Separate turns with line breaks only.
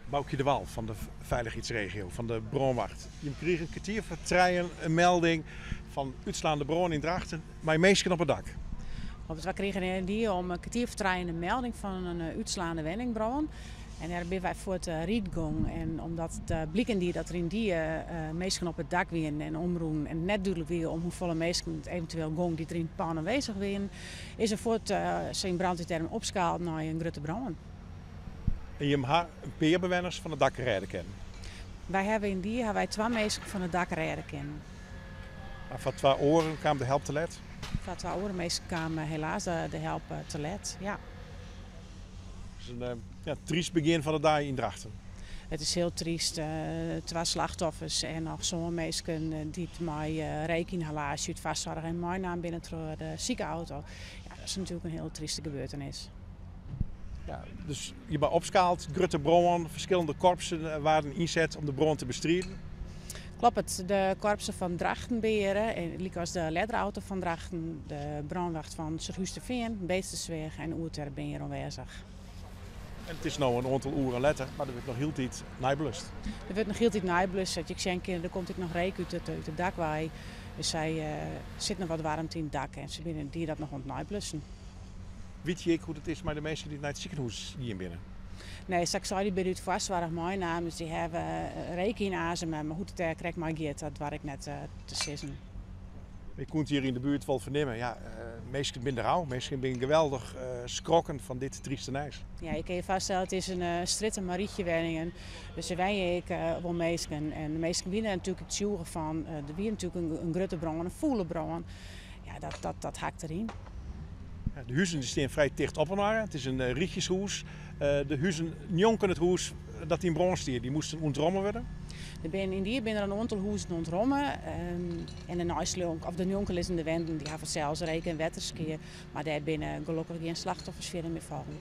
Baukje de Wal fan de Feilichheidsregio, fan de brânwacht. Jim krigen in kertier foar trijen in melding fan útslaande brân yn Drachten mei minsken op it dak.
Want wy krigen yndie om in kertier foar trijen in melding fan in útslaande wenningbrân. En dêr binne wy fuort riden gong. En omdat it bliken die dat der yndie minsken op it dak wienen en omrûnen en it net dúdlik wie om hoefolle minsken it eventueel gong dy't der yn it pân oanwêzich wienen, is der fuort syn brandweerterm opskaald nei in grutte brân.
En jim ha in pear bewenners fan it dak rêde kinnen?
Wy hawwe yndie ha wy twa minsken fan it dak rêde kinnen.
Mar foar twa oaren kaam de help te let?
Foar twa oare minsken kaam helaas de help te let, ja.
Het is in ja, tryst begjin fan de dei yn Drachten.
It is hiel tryst. Twa slachtoffers en noch sân minsken dy't mei reekinhalaasje út foarsoarch en meinaam binne troch de sike-auto. Ja, dat is natuerlik in hiel tryste gebeurtenis.
Ja, dus je binne opskaald, grutte brân, ferskillende korpsen waarden ynset om de brân te bestriden.
Kloppet, de korpsen fan Drachten binne hjir, lykas de ledderauto fan Drachten, de brânwacht fan Surhústerfean, Beetstersweach en Oerterp binne hjir oanwêzich.
En it is no in oantal oeren letter, mar der wurdt noch hieltyd neiblust.
Der wurdt noch hieltyd neiblust, sa't je ek sjen kinne, der komt ek noch reek út it dak wei. Dus sy sit noch wat waarmte yn it dak en se binne dy dat noch oan it neiblussen.
Witte je ek hoe't it is mei de minsken dy't nei it sikehûs gien binne?
Nee, sa't ik sei, dy binne út foarsoarch meinaam, dus dy hawwe reek ynazeme. Mar hoe't it dêr krekt mei giet, dat doar ik net te sizzen.
Ik koe it hjir yn de buert wol fernimme. Ja, minsken binne der ôf, minsken binne geweldich skrokken fan dit tryste nijs.
Ja, je kinne je foarstelle, it is in strjitte mei rychjewenningen. Dus der wenje ek wol minsken. En de minsken wiene der natuerlik tsjûge fan. Der wie natuerlik in grutte brân, in fûle brân. Ja, dat, dat, dat hakt deryn.
De huzen stean frij ticht op inoar. It is in rychjeshûs. De huzen njonken it hûs dat yn brân stie, dy moasten ûntromme wurde.
Der binne, yndie binne der in oantal hûzen ûntromme. En de neistlong, of de njonkenlizzende wenten, dy hawwe sels reek- en wetterskea. Mar dêr binne gelokkich gjin slachtoffers fierder mear fallen.